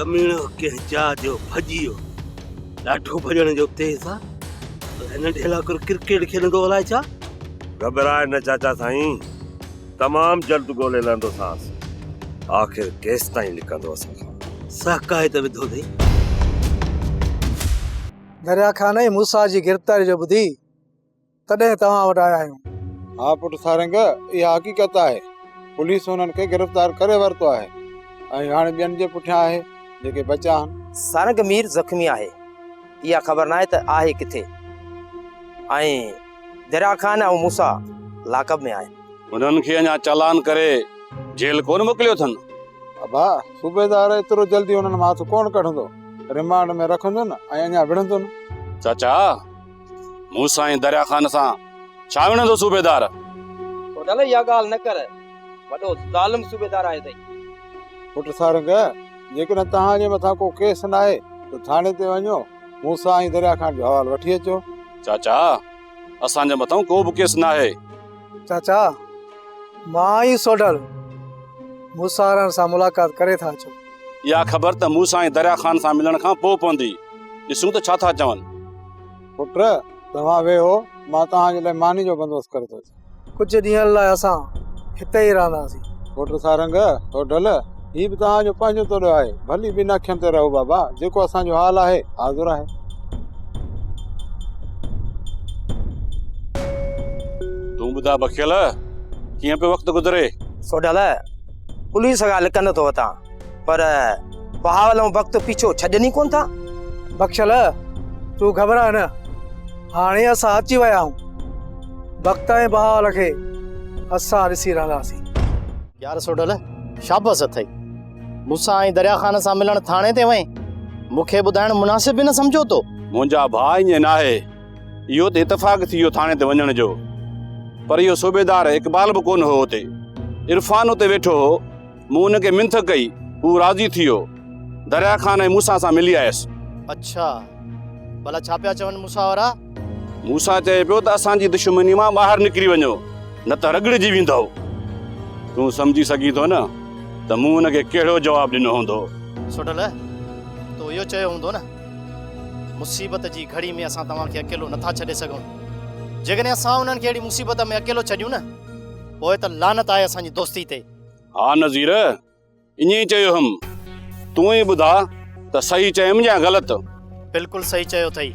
ڪميڻو ڪنهن جاء جو ڀڄي ويو. ڏاڍو ڀڄڻ جو تيز آ. الائي ننڍي لاڪر ڪرڪيٽ کيڏندو الائي ڇا. گهٻراء نه چاچا سائين، تمام جلد ڳولي لهندوسانس. آخر ڪيستائين لڪندو اسان کان. سهڪائي ته وڌو اٿئي. دريا خان ۽ موسيٰ جي گرفتاري جو ٻڌي تڏهن توهان وٽ آيا آهيون. ها پٽ سارنگ، اها حقيقت آهي. پوليس انهن کي گرفتار ڪري ورتو آهي ۽ هاڻي ٻين جي پٺيان آهي، جيڪي بچيا آهن. سارنگ مير زخمي آهي، اها خبر ناهي ته آهي ڪٿي ۽ دريا خان ۽ موسيٰ لاڪ اپ ۾ آهن. انهن کي اڃا چالان ڪري جيل ڪونه موڪليو اٿن. ابا، صوبيدار ايترو جلدي انهن مان هٿ ڪونه ڪڍندو. رمانڊ ۾ رکندن ۽ اڃا وڙهندن. چاچا، مون سان ۽ دريا خان سان ڇا وڙهندو صوبيدار؟ سوڍل اها ڳالهه نه ڪر، وڏو ظالم صوبيدار آهي اٿئي. پٽ سارنگ، جيڪڏهن توهان جي مٿان ڪو ڪيس ناهي ته ٿاڻي تي وڃو، مون سان ۽ دريا خان جو حوال وٺي اچو. چاچا، اسان جي مٿان ڪو به ڪيس ناهي. چاچا، مان ۽ سوڍل موسارڻ سان ملاقات ڪري ٿا اچون. اها خبر ته مون سان ۽ دريا خان سان ملڻ کان پوء پوندي. ڏسون ته ڇا ٿا چون. پٽ، توهان ويهو، مان توهان جي لاء ماني جو بندوبست ڪري ٿو اچان. ڪجهه ڏينهن لاء اسان هتي ئي رهنداسين. پٽ سارنگ، سوڍل، هي به توهان جو پنهنجو تڏو آهي، ڀلي ٻن اکين تي رهو بابا، جيڪو اسان جو حال آهي، حاضر آهي. تون ٻڌاء بخيل، ڪيئن پيو وقت گذري؟ سوڍل، پوليس کان لڪندو ٿو وتان، پر بهاول ۽ بخت پيڇو ڇڏين ئي ڪونه ٿا. بخشل، تون گهٻراء نه، هاڻي اسان اچي ويا آهيون. بخت ۽ بهاول کي اسان ڏسي رهنداسين. يار سوڍل، شابس اٿئي. مون سان ۽ دريا خان سان ملڻ ٿاڻي تي وئين؟ مون کي ٻڌائڻ مناسب به نه سمجهو تو؟ منهنجا ڀاء ائين ناهي. اهو ته اتفاق ٿي ويو ٿاڻي تي وڃڻ جو. پر اهو صوبيدار اقبال به ڪونه هو اتي. عرفان اتي ويٺو هو. مون ان کي منٿ ڪئي، هو راضي ٿي ويو. دريا خان ۽ موسيٰ سان ملي آيس. اڇا! ڀلا ڇا پيا چون موسيٰ وارا؟ موسيٰ چئي پيو ته اسان جي دشمني مان ٻاهر نڪري وڃو، نه ته رڳڙجي ويندؤ. تون سمجهي سگهين ٿو نه ته مون ان کي ڪهڙو جواب ڏنو هوندو. سوڍل، تو اهو چيو هوندو نه، مصيبت جي گهڙي ۾ اسان توهان کي اڪيلو نٿا ڇڏي سگهون. جيڪڏهن اسان انهن کي اهڙي مصيبت ۾ اڪيلو ڇڏيون نه، پوء ته لعنت آهي اسان جي دوستي تي. ها نذير، ائين ئي چيو هيم. تون ئي ٻڌاء ته صحيح چيم يا غلط؟ بلڪل صحيح چيو اٿئي.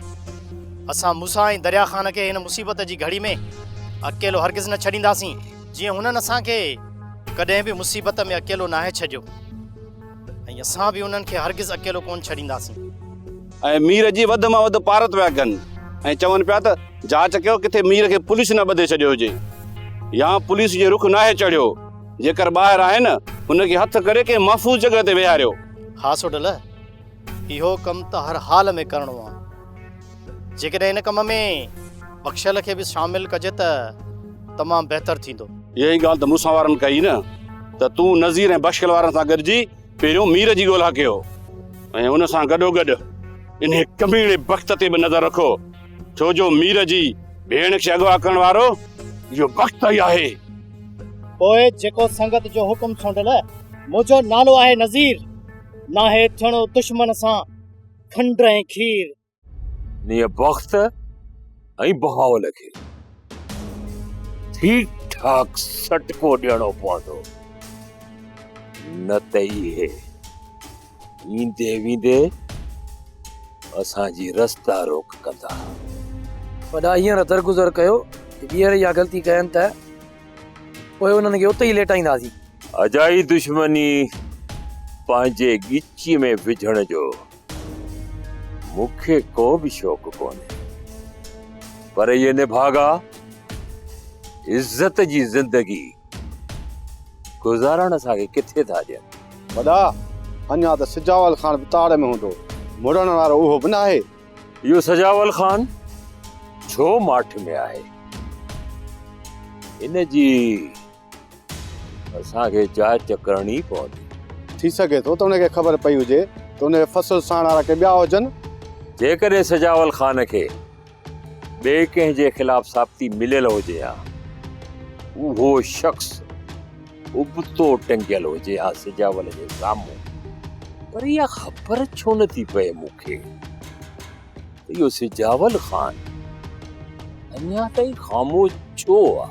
اسان موسيٰ ۽ دريا خان کي هن مصيبت جي گهڙي ۾ اڪيلو هرگز نه ڇڏينداسين. جيئن هنن اسان کي ڪڏهن به مصيبت ۾ اڪيلو ناهي ڇڏيو ۽ اسان به انهن کي هرگز اڪيلو ڪونه ڇڏينداسين. ۽ مير جي وڌ مان وڌ پارت پيا ڪن ۽ چون پيا ته جاچ ڪيو ڪٿي مير کي پوليس نه ٻڌي ڇڏيو هجي يا پوليس جي رخ ناهي چڙهيو، جيڪر ٻاهر آهي نه ان کي هٿ ڪري ڪنهن محفوظ جڳهه تي ويهاريو. ها سوڍل، اهو ڪم ته هر حال ۾ ڪرڻو آ. جيڪڏهن ان ڪم ۾ بخشل کي به شامل ڪجي ته تمام بهتر ٿيندو. اها ئي ڳالهه ته مون سان وارن ڪئي نه ته تون نذير ۽ بخشل وارن سان گڏجي پهريون مير جي ڳولا ڪيو ۽ ان سان گڏوگڏ انهي ڪميڻي بخت تي به نظر رکو، ڇو جو مير جي ڀيڻ کي اغوا ڪرڻ وارو اهو بخت ئي آهي. پوء جيڪو سنگت جو حڪم سونڍل، منهنجو نالو آهي نذير، ناهي ٿيڻو دشمن سان کنڊ ۽ کير. انهيء بخت ۽ بهاول کي ٺيڪ ٺاڪ سٽڪو ڏيڻو پوندو، نه ته اهي ايندي ويندي اسان جي رستا روڪ ڪندا. وڏا هينئر درگذر ڪيو، جي ٻيهر اها غلطي ڪين ته پوء انهن کي اتي ئي ليٽائينداسين. اجائي دشمني پنهنجي ڳچيء ۾ وجهڻ جو مون کي ڪو به شوق ڪونهي، پر اهي نڀاڳا عزت جي زندگي گذارڻ اسان کي ڪٿي ٿا ڏين. وڏا، اڃا ته سجاول خان به تاڙ ۾ هوندو، مڙڻ وارو اهو به ناهي. اهو سجاول خان ڇو ماٺ ۾ آهي؟ ان جي اسان کي جاچ ڪرڻي پوندي. ٿي سگهي ٿو ته ان کي خبر پئي هجي ته ان جي فصل ساڻ وارا ڪي ٻيا هجن. جيڪڏهن سجاول خان کي ٻئي ڪنهن جي خلاف ثابتي مليل هجي ها، اهو شخص ابتو ٽنگيل هجي ها سجاول جي سامهون. پر اها خبر ڇو نه ٿي پئي مون کي ته اهو سجاول خان اڃا تائين خاموش ڇو آ؟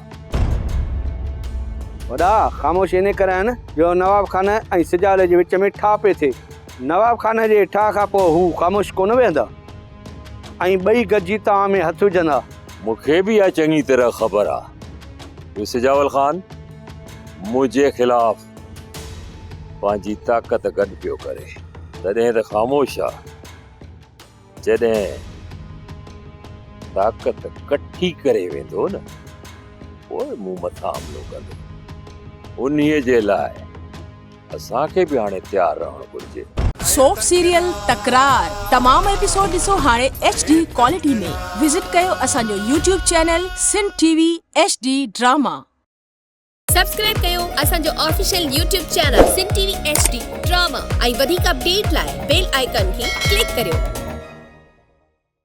وڏا خاموش انهي ڪري آهن جو نواب خان ۽ سجاول جي وچ ۾ ٺاهه پئي ٿئي. نواب خان جي ٺاهه کان پوء هو خاموش ڪونه ويهندا ۽ ٻئي گڏجي توهان ۾ هٿ وجهندا. مون کي به اها چڱي طرح خبر آ جو سجاول خان منهنجي خلاف پنهنجي طاقت گڏ پيو ڪري، تڏهن ته خاموش آ. جڏهن طاقت ڪٺي ڪري ويندو نه، پوء مون مٿان حملو ڪندو. انهيء جي لاء اسان کي به هاڻي تيار رهڻ گهرجي. سوپ سيريل تڪرار تمام ايپيسوڊ ڏسو هاڻي ايڇ ڊي ڪوالٽي ۾ وزٽ ڪيو اسان جو YouTube channel Sindh T V H D drama. Subscribe ڪيو اسان جو official YouTube channel Sindh T V H D drama ۽ وڌيڪ اپڊيٽ لاء بيل آئيڪان کي ڪلڪ ڪريو.